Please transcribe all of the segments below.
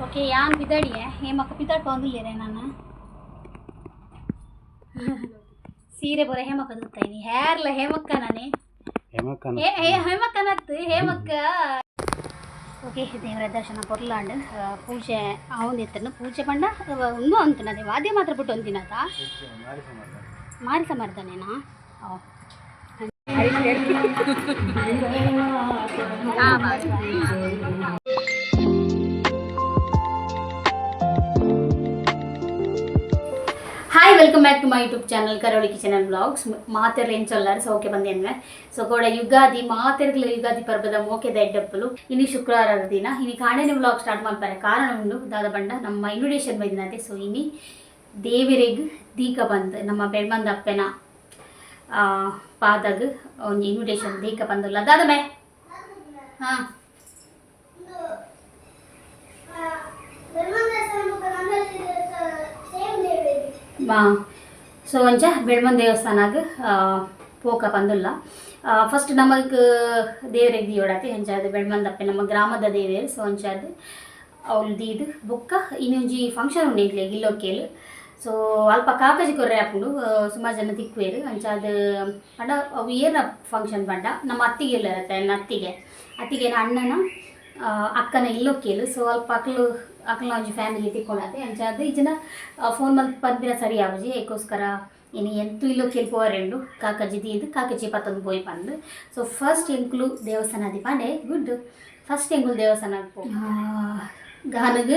Okay ಯಾನ್ ಪಿದಾಡಿಯೆ ಹೇಮಕ್ಕ ಪಿದಾಡ್ ಪೋಂದುಲ್ಲೆರೆ ನಾನು ಸೀರೆ ಪೂರ ಹೇಮಕ್ಕ ತುತ್ತೈನಿ ಹೇರ್ಲ ಹೇಮಕ್ಕ ನಾನೇ. ಹೇಮಕ್ಕನ. ಹೇಮಕ್ಕನತ್ತು ಹೇಮಕ್ಕ. ಓಕೆ, ದೇವರ ದರ್ಶನ ಪೊರ್ಲಾಂಡ್. ಪೂಜೆ ಆವೊಂದಿತ್ತನು. ಪೂಜೆ ಪಂಡ ಉಂದು ಅಂತನದೆ ವಾದ್ಯ ಮಾತ್ರ ಪುಟ್ಟು ಒಂದಿನತ ಮಾರಿ ಸಮರ್ಥನೇನಾ? ಓ ಹಾಂ. Hi, welcome back to my YouTube channel Karavali kitchen and vlogs. ಮಾತೆರ್ ಎಂಚೊಲ್ಲಾರ್? ಸೌಖ್ಯ ಬಂದೇನ್ವೆ. ಸೊ ಕೋಡ ಯುಗಾದಿ, ಮಾತೆರ್ಗ್ಲ ಯುಗಾದಿ ಪರ್ಬದ ಮೋಕೆದ ಎಡ್ಡಪ್ಪಲು. ಇನಿ ಶುಕ್ರವಾರದ ದಿನ. ಇನಿ ಕಾಣೆನೆ ವ್ಲಾಗ್ ಸ್ಟಾರ್ಟ್ ಮಾಡ್ತಾರೆ. ಕಾರಣ ಉಂಡು. ದಾದ ಬಂಡ ನಮ್ಮ ಇನ್ವಿಟೇಷನ್ ಬೈದಿನತೆ. ಸೊ ಇನಿ ದೇವರಿಗೆ ದೀಕ ಬಂದ್ ನಮ್ಮ ಬೆಳ್ಮಂದ ಅಪ್ಪೆನ ಪಾದಗ್ ಒಂಜಿ ಇನ್ವಿಟೇಷನ್ ದೀಕ ಬಂದುಲ್ಲ. ದಾದ ಮೇ ಹಾಂ ಸೊ ಒಂಚ ಬೆಳ್ಮನ್ ದೇವಸ್ಥಾನಾಗ ಪೋಕ ಪಂದುಲ್ಲ. ಫಸ್ಟ್ ನಮಗ್ ದೇವರಿಗೆ ದಿಯೋಡಾತೆ. ಅಂಚಾದ್ ಬೆಳ್ಮಂದಪ್ಪೆ ನಮ್ಮ ಗ್ರಾಮದ ದೇವೇರ್. ಸೊ ಅಂಚಾದ್ ಅವ್ಲು ದೀದ್ ಬೊಕ್ಕ ಇನ್ನೊಂಜಿ ಫಂಕ್ಷನ್ ಉಂಡು ಎಂಕ್ಲೆಗ್ ಇಲ್ಲೊಕ್ಕೇಲ್. ಸೊ ಅಲ್ಪ ಕಾಕಜಿ ಕೊರ್ರೆ ಆಪುಂಡು, ಸುಮಾರು ಜನ ತಿಕ್ಕುವೆರ್. ಅಂಚಾದ್ ಪಂಡ ಅವು ಏರ್ನ ಫಂಕ್ಷನ್ ಪಂಡ ನಮ್ಮ ಅತ್ತಿಗೆ ಇಲ್ಲರತ್ತೆ, ಎನ್ನ ಅತ್ತಿಗೆ ಅತ್ತಿಗೆನ ಅಣ್ಣನ ಅಕ್ಕನ ಇಲ್ಲೊಕ್ಕೇಲು. ಸೊ ಅಲ್ಪ ಅಕ್ಲು ಅಕ್ಲ್ನ ಒಂಜಿ ಫ್ಯಾಮಿಲಿ ತಿಕ್ಕೊಂಡಾತೆ. ಅಂಚಾದ್ ಈ ಜನ ಫೋನ್ ಮಲ್ತ್ ಪನ್ಪಿನ ಸರಿ ಆಪುಜಿ. ಐಕೋಸ್ಕರ ಇನಿ ಎಂತು ಇಲ್ಲೊಕ್ಕೇಲ್ ಪೋವರೆ ಉಂಡು. ಕಾಕಜಿ ದೀದ್ ಕಾಕಜಿ ಪತ್ತೊಂದು ಪೋಯಿ ಪಂದ್. ಸೊ ಫಸ್ಟ್ ಎಂಕುಲು ದೇವಸ್ಥಾನ ಪಂಡೆ ಗುಡ್. ಫಸ್ಟ್ ಎಂಕುಲು ದೇವಸ್ಥಾನ ಪೋ ಗಾನಗ್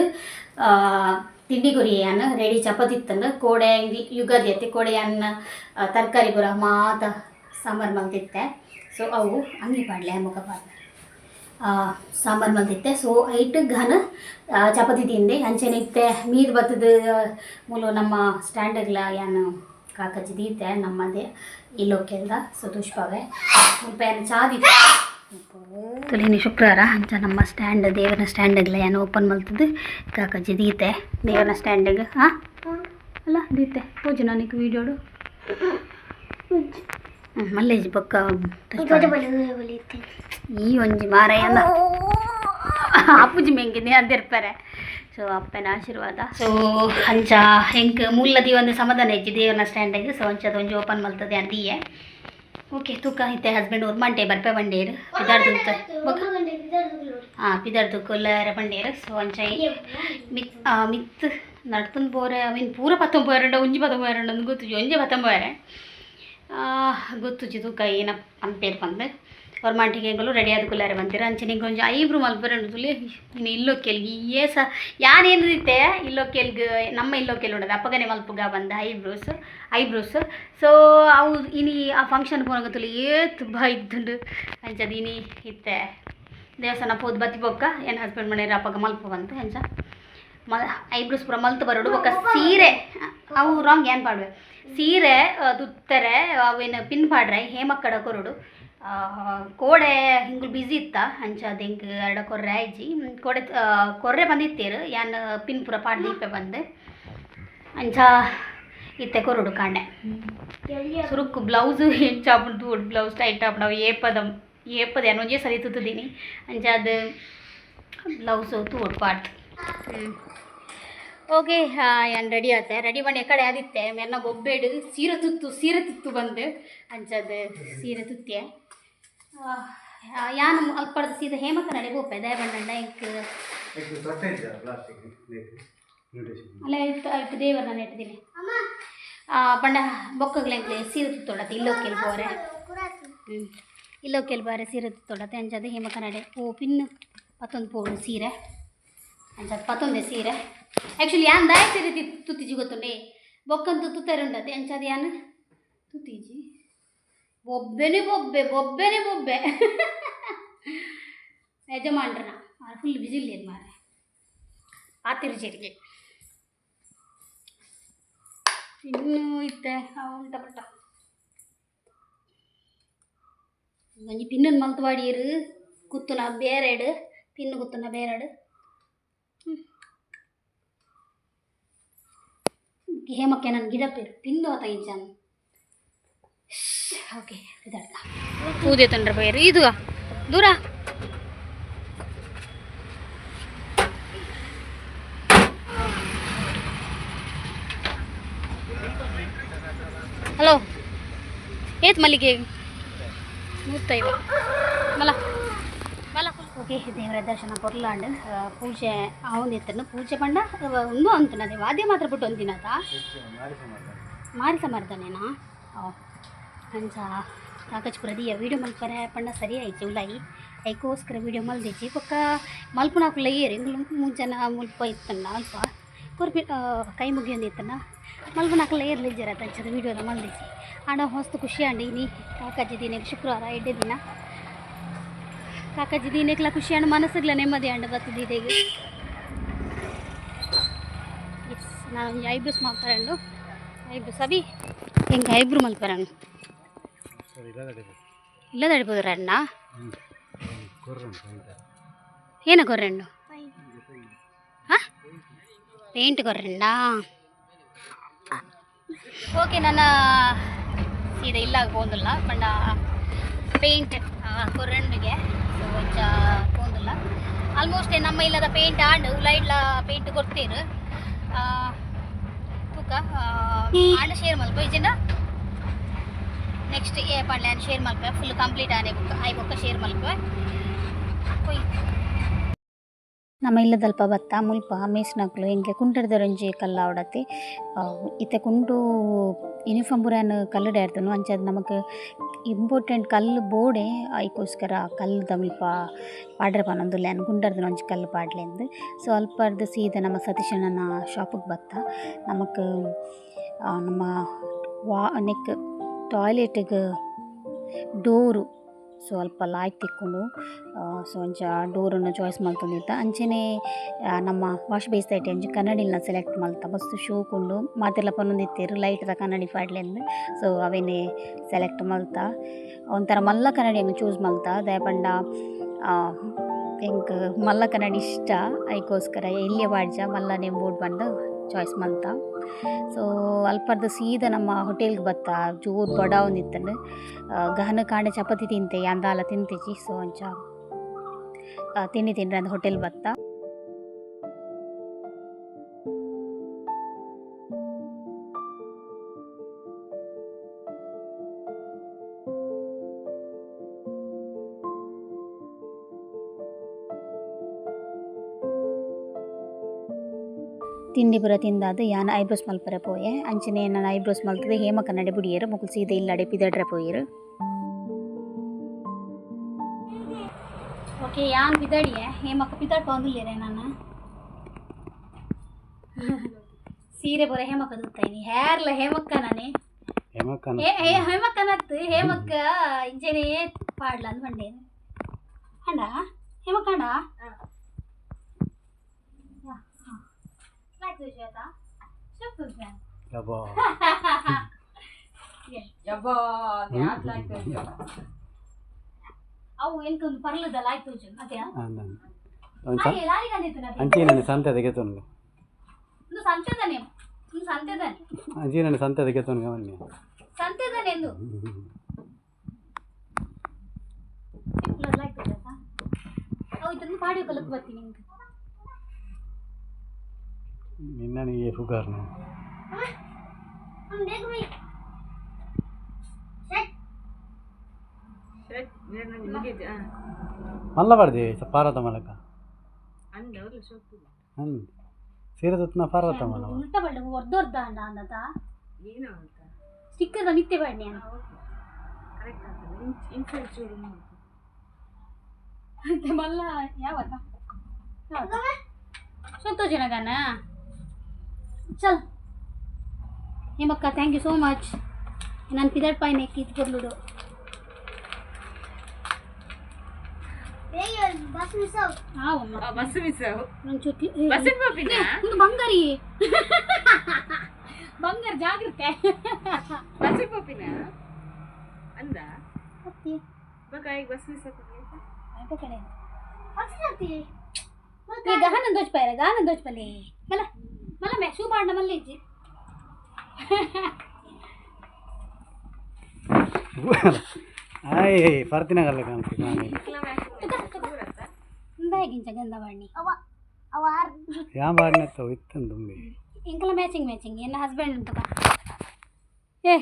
ತಿಂಡಿ ಕೊರಿಯಾನ ರೆಡಿ. ಚಪಾತಿ ಇತ್ತಂದು. ಕೋಡೆ ಯುಗಾದಿ ಅತ್ತೆ, ಕೋಡೆ ಅನ್ನ ತರಕಾರಿ ಪೂರ ಮಾತ ಸಾಂಬಾರು ಮಲ್ತಿತ್ತೆ. ಸೊ ಅವು ಅಂಗಿ ಪಾಡ್ಲೆ ಮುಖ ಪಾಡ್ಲೆ ಸಾಂಬಾರು ಮಲ್ತಿತ್ತೆ. ಸೊ ಐಟ್ ಘನ ಚಪಾತಿ ತಿಂದೆ. ಅಂಚನೆ ಇತ್ತೆ ನೀರು ಬತ್ತದ ಮೂಲು ನಮ್ಮ ಸ್ಟ್ಯಾಂಡಗ್ಲ ಯಾನ್ ಕಾಕಜಿ ದೀತೆ ನಮ್ಮದೇ ಇಲ್ಲೊಕ್ಕೆಲ್ದ. ಸೊ ತುಷ್ಪವೆ ಮುಲ್ಪ ಯಾನ್ ಚಾ ದೀತೆ. ತುಲಿನಿ ಶುಕ್ರವಾರ. ಅಂಚ ನಮ್ಮ ಸ್ಟ್ಯಾಂಡ್ ದೇವರ ಸ್ಟ್ಯಾಂಡ್ಗ್ಲ ಯಾನ್ ಓಪನ್ ಮಲ್ತದ್ದು ಕಾಕಜಿ ದೀತೆ ದೇವರ ಸ್ಟ್ಯಾಂಡಿಗೆ. ಹಾಂ ಅಲ್ಲ, ದೀತೆ ತೋಜು ನನಗೆ ವೀಡಿಯೋಡು ಮಲ್ಲೇಜ್ ಬೊಕ್ಕ ಈ ಒಂಜಿ ಮಾರಾಯನ ಅಪ್ಪುಜಿ ಮೆಂಗಿನಿ ಅಂದಿರ್ತಾರೆ. ಸೊ ಅಪ್ಪನ ಆಶೀರ್ವಾದ. ಸೊ ಅಂಚ ಎಂಕ್ ಮುಲ್ಲದಿ ಒಂದು ಸಮಾಧಾನ ಇಜ್ಜಿ ದೇವನ ಸ್ಟ್ಯಾಂಡಿಗೆ. ಸೊ ಅಂಚ ಒಂಜಿ ಓಪನ್ ಮಲ್ತದೆ ಅಂದಿಯೆ. ಓಕೆ, ತೂಕ ಇತ್ತೆ ಹಸ್ಬೆಂಡ್ ಮಂಟೆ ಬರ್ಪೆ ಬಂಡೇರು ಪಿದಾರ್ದು ಬೊಕ್ಕ ಹಾಂ ಪಿದಾರ್ದು ಕೊಲ್ಲಾರೆ ಬಂಡೇರು. ಸೊ ಅಂಚ ಮಿತ್ ಮಿತ್ ನಡ್ತೊಂದು ಪೋರೆ. ಅವಿನ್ ಪೂರ ಪತ್ತೊಂಬಾರಂಡ, ಒಂಜಿ ಪತ್ತೊಂಬಾರಂಡ ಅಂದ್ ಗೊತ್ತುಜಿ. ಒಂಜಿ ಪತ್ತೊಂಬಾರೆ ಗೊತ್ತುಜಿ. ತೂಕ ಏನ ಪನ್ಪೇರು ಪಂದ್. ಅವ್ರ ಮಾಂಟಿಗೆ ಎಂಕುಲು ರೆಡಿ ಆದ್ ಕುಲ್ಲಾರೆ ಬಂತೀರ. ಅಂಚನೆ ಎಂಕ್ ಒಂಜಿ ಐಬ್ರು ಮಲ್ಪರೆ ಉಂಡು ತುಲೆ. ಇನ್ನು ಇಲ್ಲೊಕ್ಕೆಲ್ಗೆ ಏಸ ಯಾನೇನು ಇತ್ತೆ ಇಲ್ಲೊಕ್ಕೆಲ್ಗ್ ನಮ್ಮ ಇಲ್ಲೊಕ್ಕೆಲ್ ಉಂಡದ ಅಪ್ಪಗನೆ ಮಲ್ಪುಗ ಬಂದ ಐಬ್ರೋಸ್ ಐಬ್ರೋಸ್. ಸೊ ಅವು ಇನಿ ಆ ಫಂಕ್ಷನ್ ಪೋನಗ ತುಲೆ ಏತ್ ಬೈದ್ಂಡು. ಅಂಚದ ಇನಿ ಇತ್ತೆ ದೇವಸ್ಥಾನ ಪೋದು ಬತ್ತಿ ಬೊಕ್ಕ ಎನ್ನ ಹಸ್ಬೆಂಡ್ ಮನೆಯವ್ರು ಅಪ್ಪಗ ಮಲ್ಪ ಬಂತು. ಅಂಚ ಮ ಐಬ್ರೋಸ್ ಪೂರ ಮಲ್ತ್ ಬರೋಡು. ಬೊಕ್ಕ ಸೀರೆ ಅವು ರಾಂಗ್ ಏನ್ ಪಾಡ್ವೆ ಸೀರೆ ತುತ್ತರೆ ಅವೇನು ಪಿನ್ ಪಾಡ್ರೆ ಹೇಮಕ್ಕಡ ಕೊರಡು. ಕೋಡೆ ಹಿಂಗೆ ಬ್ಯುಸಿ ಇತ್ತ. ಅಂಚ ಎಂಕ್ ಎರಡ ಕೊರ್ರೆ ಆಯ್ಜಿ. ಕೋಡೆ ಕೊರ್ರೆ ಬಂದಿತ್ತೇರು ಯಾನ್ ಪಿನ್ ಪೂರ ಪಾಡ್ದು ಇಪ್ಪೆ ಬಂದು. ಅಂಚ ಇತ್ತೆ ಕೊರಡು ಕಾಂಡೆ ಸುರುಕ್ಕು ಬ್ಲೌಸ್ ಎಂಚ ಆಪುಂಡು ತೂವೊಡು. ಬ್ಲೌಸ್ ಟೈಟ್ ಆಪುಂಡು ಅವು ಏಪದ ಏಪದ ಯಾನ್ ಒಂಜೇ ಸರಿ ತುತ್ತುದೀನಿ. ಅಂಚ ಅದು ಬ್ಲೌಸ್ ತೂವೊಡು ಪಾಡ್ದು. ಓಕೆ, ಯಾನ್ ರೆಡಿ ಆತೆ. ರೆಡಿ ಮಾಡಿ ಕಡೆ ಆದಿತ್ತೆ. ಮೆನ್ನ ಬೊಬ್ಬೆಡು ಸೀರೆ ತುತ್ತು ಸೀರೆ ತುತ್ತು ಬಂದು. ಅಂಚದ ಸೀರೆ ತುತ್ತಿಯ ಯಾನ್ ಅಲ್ಪಡ್ದು ಸೀದಾ ಹೇಮಕ್ಕ ನಡೆ ಬೋಪೆ. ದಯ ಬಂಡಂಡ ಎಂಕ್ ಅಲ್ಲ ಇಟ್ಟು ಇಟ್ಟು ದೇವರ ನಾನು ಇಟ್ಟಿದ್ದೀನಿ ಪಂಡ ಬೊಕ್ಕಗ್ಲ ಎಂಕ್ಲೆ ಸೀರೆ ತುತ್ತೊಡತ್ತೆ ಇಲ್ಲೋಕೆಲ್ ಪೋರೆ. ಇಲ್ಲೋಕೆಲ್ ಬಾರೆ ಸೀರೆ ತುತ್ತೊಡತ್ತೆ. ಅಂಚದ ಹೇಮಕ್ಕ ನಡೆ ಓ ಪಿನ್ ಪತ್ತೊಂದು ಪೋಡು ಸೀರೆ. ಅಂಚದ ಪತ್ತೊಂದೆ ಸೀರೆ. ಆ್ಯಕ್ಚುಲಿ ಯಾನ್ ದಾಯ ಸೀರೆ ತುತ್ತಿಜಿ ಗೊತ್ತುಂಡೆ? ಬೊಕ್ಕಂತು ತುತ್ತರುಂಡತೆ. ಅಂಚದ ಯಾನ್ ತುತ್ತಿಜಿ. ಬೊಬ್ಬೆನೆ ಬೊಬ್ಬೆ ಬೊಬ್ಬೆನೆ ಬೊಬ್ಬೆ ಯಜಮಾನ್ರನ ಫುಲ್ ಬಿಸಿಲ್ ಏನು ಮಾರೆ ಪಾತಿರು ಜೀರಿಗೆ ಇನ್ನು ಇತ್ತೆ ಉಂಟ ಪಟ್ಟ ಒಂಜಿ ಪಿನ್ನನ್ ಮಲ್ತ್ ಪಾಡಿಯೆರ್. ಕುತ್ತುನ ಬೇರೆಡ್ ಪಿನ್ನು ಕುತ್ತುನ ಬೇರೆಡ್ ಹೇಮಕ್ಕೆ ನನ್ ಗಿಡಪೇರು ಪಿನ್ನು ಆತ ಇಂಚನ್. ಓಕೆ, ಇದರ್ಥ ಪೂಜೆ ತಂಡ್ರ ಬೇರೆ ಇದು ದೂರ. ಹಲೋ, ಏತ್ ಮಲ್ಲಿಗೆ? 150 ಮಲ್ಲ ಮಲ್ಲ. ಓಕೆ, ದೇವರ ದರ್ಶನ ಪೊರ್ಲಾಂಡ್. ಪೂಜೆ ಆವೊಂದಿತ್ತನು. ಪೂಜೆ ಪಂಡ ಒಂದು ಅಂತನದೆ ವಾದ್ಯ ಮಾತ್ರ ಬಿಟ್ಟು ಒಂದಿನತ ಮಾರಿಸ ಮರ್ದನೇನಾ. ಅಂಚ ಕಾಕಜ್ ಪ್ರದಿಯ ವೀಡಿಯೋ ಮಲ್ಪರೆ ಪಂಡ ಸರಿ ಆಯ್ತು ಉಲಾಯಿ. ಐಕೋಸ್ಕರ ವೀಡಿಯೋ ಮಲ್ದಿಜ್ಜಿ. ಬೊಕ್ಕ ಮಲ್ಪುನಾಕುಲ ಏರು ಎಂಕುಲು ಮೂಜನ ಮುಲ್ಪ ಇತ್ತಂಡ ಅಲ್ಪ ಕೊರ್ಪಿ ಕೈ ಮುಗಿಯೊಂದು ಇತ್ತನ. ಮಲ್ಪುನಾಕುಲ ಏರ್ಲ ಇಜ್ಜೆರ್ ಅಂಚದ ವೀಡಿಯೋದ ಮಲ್ದಿಜ್ಜಿ. ಆಂಡ ಮಸ್ತ್ ಖುಷಿ ಆಂಡ್. ಇನಿ ಕಾಕಜಿ ದಿನ, ಶುಕ್ರವಾರ, ಎಡ್ಡೆ ದಿನ. ಕಾಕಜಿ ದಿನಕ್ಲ ಖುಷಿ ಆಂಡ್, ಮನಸ್ಸುಗ್ಲ ನೆಮ್ಮದಿ ಆಂಡ್ ಬತ್ತದ ಇಡೆಗ್. ಎಸ್, ನಾನು ಒಂಜಿ ಐಬ್ರೋಸ್ ಮಲ್ಪರಂಡು. ಐಬ್ರೋಸ್ ಅಭಿ ಎಂಕ್ ಐಬ್ರೋ ಮಲ್ಪರಂಡು. ಇಲ್ಲ ತಡಿಪೋದ್ರ ಅಣ್ಣ. ಏನ ಕೊರ್ರೆಂಡು? ಹಾಂ, ಪೇಂಟ್ ಕೊರ್ರೆಂಡಾ? ಓಕೆ, ನನ್ನ ಸೀದಾ ಇಲ್ಲ ಪೋಂದುಲ್ಲ ಪಂಡ ಪೇಂಟ್ ಕೊರ್ರೆಂಡುಗೆ. ಸೊ ಇಂಚ ಪೋಂದುಲ್ಲ. ಆಲ್ಮೋಸ್ಟ್ ನಮ್ಮ ಇಲ್ಲದ ಪೇಂಟ್ ಆಂಡ್ ಲೈಟ್ಲ ಪೇಂಟ್ ಕೊಡ್ತೀರು. ತೂಕ, ಆಂಡ ಶೇರ್ ಮಲ್ಪ ಇಜ್ಜಿಂಡ ನೆಕ್ಸ್ಟ್ ಏ ಪಂಡ್ಲೆ ಶೇರ್ ಮಲ್ಪೆ. ಫುಲ್ ಕಂಪ್ಲೀಟ್ ಆನೆ ಬುಕ್ಕ ಆಯ್ ಬೊಕ್ಕ ಶೇರ್ ಮಲ್ಪೆ. ಕೊಯ್. ನಮ್ಮ ಇಲ್ಲದಲ್ಪ ಬತ್ತ ಮುಲ್ಪ ಮೇಸ್ನಕುಲು ಎಂಕೆ ಕುಂಟೆಡ್ದೊರಂಜಿ ಕಲ್ಲು ಆವಡತ್ತೆ. ಇತ್ತೆ ಕುಂಟು ಯೂನಿಫಾರ್ಮ್ ಪೂರ ಕಲ್ಲುಡೆ ಆರ್ತುಂಡು. ಅಂಚಾದ್ ನಮಕ್ ಇಂಪಾರ್ಟೆಂಟ್ ಕಲ್ಲು ಬೋಡೆ. ಐಕೋಸ್ಕರ ಕಲ್ಲುದ ಮುಲ್ಪ ಪಾಡ್ರೆ ಪನೊಂದುಲ್ಲೆ ಯಾನ್, ಕುಂಟರ್ದ ಒಂಜಿ ಕಲ್ಲು ಪಾಡ್ಲೆಂದ್. ಸೊ ಅಲ್ಪರ್ದ್ ಸೀದಾ ನಮ್ಮ ಸತೀಶಣ್ಣನ ಶಾಪುಗ್ ಬತ್ತ. ನಮಕ್ ನಮ್ಮ ವಾ ನೆಕ್ ಟಾಯ್ಲೆಟ್ಗ್ ಡೋರು ಸೊ ಅಲ್ಪ ಲಾಯ್ಕ್ ತಿಕ್ಕುಂಡು. ಸೊ ಅಂಚ ಡೋರನ್ನು ಚಾಯ್ಸ್ ಮಲ್ತೊಂದಿತ್ತ. ಅಂಚನೆ ನಮ್ಮ ವಾಶ್ ಬೇಸ್ ದೈಟ್ ಒಂಜಿ ಕನ್ನಡಿಲ್ನ ಸೆಲೆಕ್ಟ್ ಮಲ್ತ. ಮಸ್ತ್ ಶೋಕುಂಡು. ಮಾತೆರ್ಲ ಪನೊಂದಿತ್ತೆರ್ ಲೈಟ್ದ ಕನ್ನಡಿ ಪಾಡ್ಲೆಂದ್. ಸೊ ಅವೆನೆ ಸೆಲೆಕ್ಟ್ ಮಲ್ತ. ಒಂಥರ ಮಲ್ಲ ಕನ್ನಡಿ ಎಂಕ್ ಚೂಸ್ ಮಲ್ತ. ದಾಯೆ ಪಂಡ ಎಂಕ್ ಮಲ್ಲ ಕನ್ನಡಿ ಇಷ್ಟ. ಐಕೋಸ್ಕರ ಎಲ್ಯ ಪಾಡ್ಜ, ಮಲ್ಲನೆ ಬೋಡು ಪಂದ್ ಚಾಯ್ಸ್ ಮಲ್ತ. ಸೊ ಅಲ್ಪರ್ದ್ ಸೀದಾ ನಮ್ಮ ಹೋಟೆಲ್ಗ್ ಬತ್ತ. ಜೋರು ಬಡಾವೊಂದಿತ್ತುಂಡು. ಗಹನ ಕಾಂಡೆ ಚಪಾತಿ ತಿಂತೆ, ಯಾನ್ ದಾಲ ತಿಂತಿಜಿ. ಸೊ ಅಂಚ ತಿಂಡಿ ತಿಂಡ್ರೆ ಅಂದ್ ಹೋಟೆಲ್ ಬತ್ತ. ತಿಂಡಿ ಪೂರ ತಿಂದಾದ್ ಯಾನ್ ಐಬ್ರೋಸ್ ಮಲ್ಪರೆ ಪೋಯೆ. ಅಂಚನೆ ನನ ಐಬ್ರೋಸ್ ಮಲ್ತುದು ಹೇಮ ಕನ್ನಡಿ ಬುಡಿಯೆರ್. ಮೊಕುಲು ಸೀದಾ ಇಲ್ಲಡೆ ಪಿದಡ್ರೆ ಪೋಯೆರ್. ಓಕೆ, ಯಾನ್ ಪಿದಡಿಯೆ. ಹೇಮಕ್ಕ ಪಿದಡ್ ಪೋವೊಂದುಲ್ಲೆರೆ. ನಾನ ಸೀರೆ ಪೂರ ಹೇಮಕ್ಕ ತುತ್ತೈನಿ, ಹೇರ್ಲ ಹೇಮಕ್ಕ ನಾನೆ. ಹೇಮಕ್ಕನತ್ತು ಹೇಮಕ್ಕ ಇಂಚೆನೆ ಪಾಡ್ಲ ಅಂದ್ ಪಂಡೇನು. ಅಂಡ ಹೇಮಕ್ಕ ಅಂಡ Like तुझ्या. ಯಬ್ಬಾ. ಯಬ್ಬಾ, ಯಾಕ್ ಲಾಯ್ಕ್ ತುಜೆ? ಅವು ಎಂಕೊಂದು ಪರ್ಲದ ಲಾಯ್ಕ್ ತುಜು ಅದೇ. ಅಂಚಿನ ಸಂತೆ ತೆಗೆತೊನ್ಗೆ. ಒಂದು ಸಂತೆದನೆ, ಒಂದು ಸಂತೆದನೆ. ಅಂಚಿನ ಸಂತೆ ತೆಗೆತೊನ್ಗೆ ಬನ್ನಿ. ಸಂತೆದನೆ ಎಂದು ಲಾಯ್ಕ್ ತುಜ. ಅವು ಇದನ್ನು ಪಾಡಿ ಕಲಕ್ ಬರ್ತೀನಿ ನಿಂಗೆ. ನಿನ್ನ ಫುಗಾರ್ನ. ಮಲ್ಲ ಬಾರ್ದಿ ಪಾರ್ವತ ಮಲಕ. ಹ್ಮ್, ಸೀರೆ ತುತ್ತನ ಪಾರ್ವತ ಮಲ್ಲ. ಉಲ್ಟಾ ಬಳ್ಳ ಒರ್ದೊರ್ದ ಅಂಡ ಅಂದತ ಸ್ಟಿಕ್ಕರ್ ಮಿತ್ತೆ ಬಾಡ್ನಿ ಅಂತ ಮಲ್ಲ ಯಾವತ್ತ ಸಂತೋಷ. ಚಲ್ ಹೇಮಕ್ಕ, thank you so much. ನಾನು ಪಿದಡ್ ಪಾಯ್ನೆ ಇತ್ತು ಕೊರ್ಲುಡು. Bus miss. ಒಂಚೂರು ಬಸ್ ಪೋಪಿನ. ಒಂದು ಬಂಗಾರಿ ಬಂಗಾರ ಜಾಗ್ರತೆ. ಬಸ್ ಪೋಪಿನ ಅಂದ ಬಕ ಈಗ ಬಸ್ ಮಿಸ್. ಕಡೆ ಈ ಗಹನ ದೋಚ್ ಪಾಯ್ರ, ಗಹನ ದೋಚ್ ಪಲ್ಲಿ ಮಲ್ಲ ಮಲ್ಲ ಮೇ ಶೂ ಪಾಂಡ ಮಲ್ಲಿಜ್ಜಿ. ಆಯ್ ಪರ್ತಿನ ಕಲ್ಲ ಕಾಣ್ತಿ. ಇಂದಾಗಿಂಚ ಗಂಧ ಬಾಣಿ. ಯಾ ಬಾಡಿನ ಇತ್ತಂದು ತುಂಬಿ. ಇಂಕಲ ಮ್ಯಾಚಿಂಗ್ ಮ್ಯಾಚಿಂಗ್. ಎನ್ನ ಹಸ್ಬೆಂಡ್ ಉಂಟು. ಏ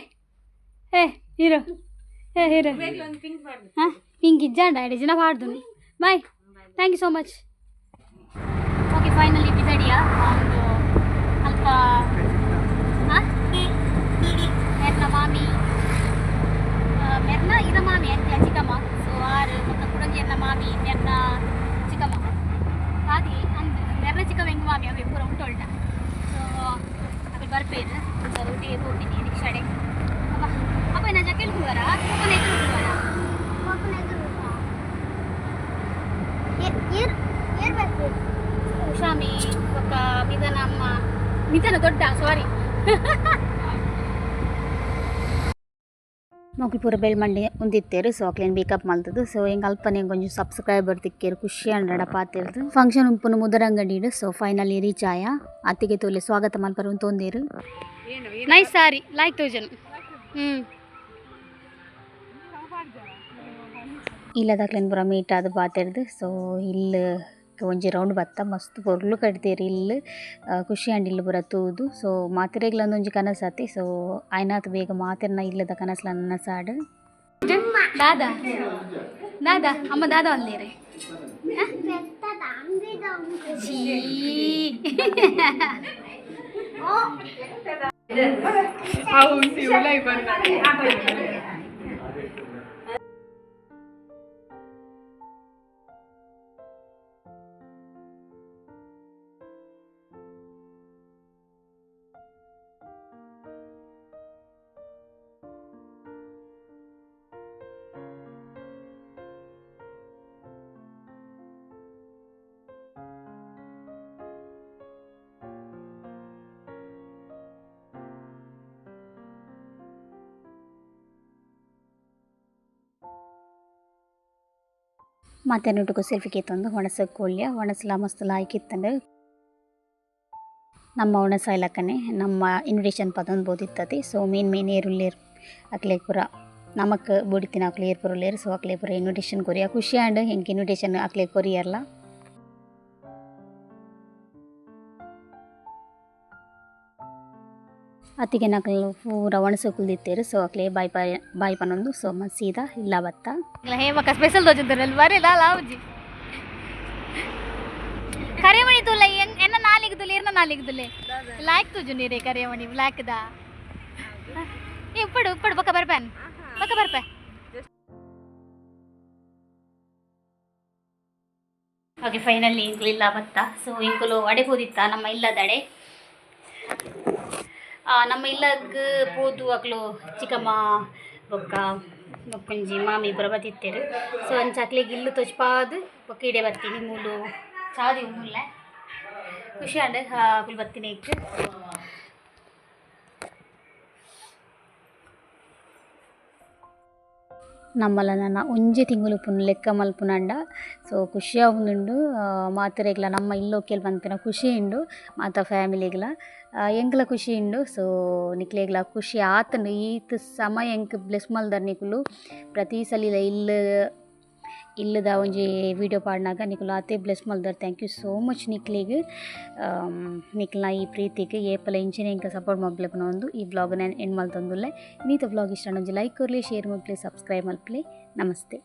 ಏ ಹೀರೋ ಏ ಹೀರೋ ಹಾಂ ಪಿಂಕ್ ಇಜ್ಜಾಂಡ ಐಡಿ ಜನ ಪಾಡ್ದು. Bye, thank you so much. Okay, finally ಬಿದಡಿಯ ಒಂದು ಅಲ್ಪ ಹಾಂ ಮೆರ್ನ ಮಾಮಿ ಮೆರ್ನ ಇರ ಮಾಮಿ ಅಂತ ಚಿಕ್ಕಮ್ಮ. ಸೊ ಆರು ಬೊಕ್ಕ ಕುಡಂಜಿ ಮಾಮಿ ಮೆರ್ನ ಚಿಕ್ಕಮ್ಮ ಆದಿ ಅಂದ್ ಮೆರ್ನ ಚಿಕ್ಕಮ್ಮ ಹೆಂಗ್ ಮಾಮಿ ಅವೆ ಪೂರ ಉಂಟು ಉಲ್ಟ. ಸೊ ಅక్కడ ಬರ್ಪೇರು ಸರ್ ಒಟ್ಟಿಗೆ ಹೋಗ್ತೀನಿ ರಿಕ್ಷಾಡೆ. ಅಪ್ಪ ಅಪ್ಪ ನಾ ಜಕೆಲ್ ಹೋಗಾರ ಪೋಪನ ಎದುರು ಹೋಗಾರ ಉಷಾಮಿ ಬೊಕ್ಕ ಮಿದನ ಅಮ್ಮ ಮಿದನ ದೊಡ್ಡ ಸಾರಿ ಮೊಕ್ಲು ಪೂರ ಬೆಳ್ಮಂಡಿ ಉಂದಿತ್ತೇರು. ಸೊ ಅಕ್ಲೇನ್ ಮೇಕಪ್ ಮಲ್ತದು. ಸೊ ಎಂಕ್ ಅಲ್ಪನೆ ಒಂಜಿ ಸಬ್ಸ್ಕ್ರೈಬರ್ ತಿಕ್ಕೇರು ಖುಷಿ ಅಂಡಡ ಪಾತೆರ್ದು. ಫಂಕ್ಷನ್ ಉಂಪುನು ಮುದರಂಗಡಿಡ್. So finally reach ಆಯ ಅತ್ತಿಗೆ ತೋಲೆ ಸ್ವಾಗತ ಮಲ್ಪರ ಉಂತೊಂದೇರು. ನೈಸ್ ಸಾರಿ ಲೈಕ್ ತೋಜನ್. ಇಲ್ಲದಕ್ಲೇನ್ ಪೂರ ಮೀಟ್ ಆದ್ ಪಾತೆರ್ದು. ಸೊ ಇಲ್ಲ್ ಒಂಜಿ ರೌಂಡ್ ಬತ್ತ ಮಸ್ತ್ ಪೊರ್ಲು ಕಟ್ದೇರ್ ಇಲ್ಲ್. ಖುಷಿ ಆಂಡ್ ಇಲ್ಲ್ ಪೂರ ತೂದು. ಸೊ ಮಾತೆರೆಗ್ಲ ಒಂಜಿ ಕನಸಾತಿ. ಸೊ ಆಯ್ನಾತ್ ಬೇಗ ಮಾತೆರ್ನ ಇಲ್ಲದ ಕನಸ್ಲ ನನಸಾಡ್. ದಾದಾ ದಾದಾ ಅಮ್ಮ ದಾದಾ ಒಂದೇರೆ ಮಾತೆರ್ನೊಟ್ಟುಗು ಸೆಲ್ಫಿ ಕೇತೊಂದು ಒಣಸ ಕೋಳ್ಯ ಒಣಸಲ ಮಸ್ತ್ ಲಾಯ್ಕ್ ಇತ್ತಂಡು. ನಮ್ಮ ಒಣಸ ಇಲಕ್ಕನೆ ನಮ್ಮ ಇನ್ವಿಟೇಷನ್ ಪದೊಂದು ಬೋದಿತ್ತತಿ. ಸೊ ಮೇನ್ ಮೇನ್ ಏರುಲ್ಲೇರ್ ಅಕ್ಲೆ ಪೂರ ನಮಕ್ ಬೊಡಿತಿನ ಅಕ್ಲೆ ಏರ್ ಪೂರ ಉಲ್ಲೇರ್. ಸೊ ಅಕ್ಲೆ ಪೂರ ಇನ್ವಿಟೇಷನ್ ಕೊರಿಯ ಖುಷಿ ಆಂಡ್ ಎಂಕ್ ಇನ್ವಿಟೇಷನ್ ಅಕ್ಲೆ ಕೊರಿಯರ್ಲ. ಅತ್ತಿಗೆ ನಕಲು ಪೂರ ಒಣಸು ಕುಲ್ದಿತ್ತೇರು. ಸೊ ಅಕ್ಲೆ ಬಾಯ್ ಬಾಯ್ ಬಾಯ್ ಪನೊಂದು. ಸೊ ಸೀದಾ ಇಲ್ಲ ಬತ್ತ ಹೇಮಕ್ಕ ಸ್ಪೆಷಲ್ ದೋಜಂತಾರಲ್ಲ ಬರೀ ಲಾಲ್ ಆವುಜಿ ಕರಿಮಣಿ ತುಲ್ಲ ಎನ್ನ ನಾಲಿಗೆ ತುಲೆ ಇರ್ನ ನಾಲಿಗೆ ತುಲೆ ಲಾಯ್ಕ್ ತುಜು ನೀರೇ ಕರಿಮಣಿ ಬ್ಲ್ಯಾಕ್ ದಾ ಏ ಉಪ್ಪಡು ಉಪ್ಪಡು ಬೊಕ್ಕ ಬರ್ಪೇನ್ ಬೊಕ್ಕ ಬರ್ಪೆ. ಓಕೆ, ಫೈನಲಿ ಇಂಕುಲು ಇಲ್ಲ ಬತ್ತ. ಸೊ ಇಂಕುಲು ಅಡೆ ಪೋದಿತ್ತ ನಮ್ಮ ಇಲ್ಲದಡೆ. ನಮ್ಮ ಇಲ್ಲಗ್ ಪೋದು ಅಕ್ಲು ಚಿಕ್ಕಮ್ಮ ಬೊಕ್ಕ ಬೊಕ್ಕೊಂಜಿ ಮಾಮಿ ಪೂರ ಬತ್ತಿತ್ತೇರು. ಸೊ ಅಂಚ ಅಕ್ಲೆಗ್ ಇಲ್ಲು ತೊಚ್ಪಾದ್ ಬೊಕ್ಕ ಇಡೆ ಬತ್ತೀನಿ ಮೂಲು ಚಾದಿ ಮೂಲೆ ಖುಷಿ ಆಂಡ್ ಅಕ್ಲು ಬತ್ತೀನಿ ಇಕ್. ನಮ್ಮಲ ನನ ಒಂಜಿ ತಿಂಗಳು ಪುನ್ ಲೆಕ್ಕ ಮಲ್ಪುನಂಡ. ಸೊ ಖುಷಿ ಆವೊಂದುಂಡು. ಮಾತೆರೆಗ್ಲ ನಮ್ಮ ಇಲ್ಲೋಕೆಲ್ ಪನ್ಪಿನ ಖುಷಿ ಉಂಡು ಮಾತ ಫ್ಯಾಮಿಲಿಗ್ಲ ಎಂಕ್ಲ ಖುಷಿ ಉಂಡು. ಸೊ ನಿಕ್ಲೆಗ್ಲ ಖುಷಿ ಆತುಂಡು. ಈತ್ ಸಮಯ ಎಂಕ್ ಬ್ಲೆಸ್ ಮಲ್ದರ್ ನಿಕುಲು ಪ್ರತಿ ಸಲಿಲ ಇಲ್ಲ್ ಇಲ್ಲದ ಒಂಜಿ ವೀಡಿಯೋ ಪಾಡ್ನಾಗ ನಿಕುಲು ಆತೆ bless ಮಲ್ದರ್. Thank you so much ನಿಕ್ಲೆಗ್. ನಿಕ್ಲ್ನ ಈ ಪ್ರೀತಿಗ್ ಏಪಲ ಇಂಚನೆ ಎಂಕ್ ಸಪೋರ್ಟ್ ಮಲ್ಪುಲೆ ಪನೊಂದು ಈ ವ್ಲಾಗ್ ನ್ ಎಂಡ್ ಮಲ್ತೊಂದುಲ್ಲೆ. ಇನಿತ ವ್ಲಾಗ್ ಇಷ್ಟ ಒಂಜಿ ಲೈಕ್ ಕೊರ್ಲೆ, ಶೇರ್ ಮಲ್ಪುಲೆ, ಸಬ್ಸ್ಕ್ರೈಬ್ ಮಲ್ಪುಲೆ. ನಮಸ್ತೆ.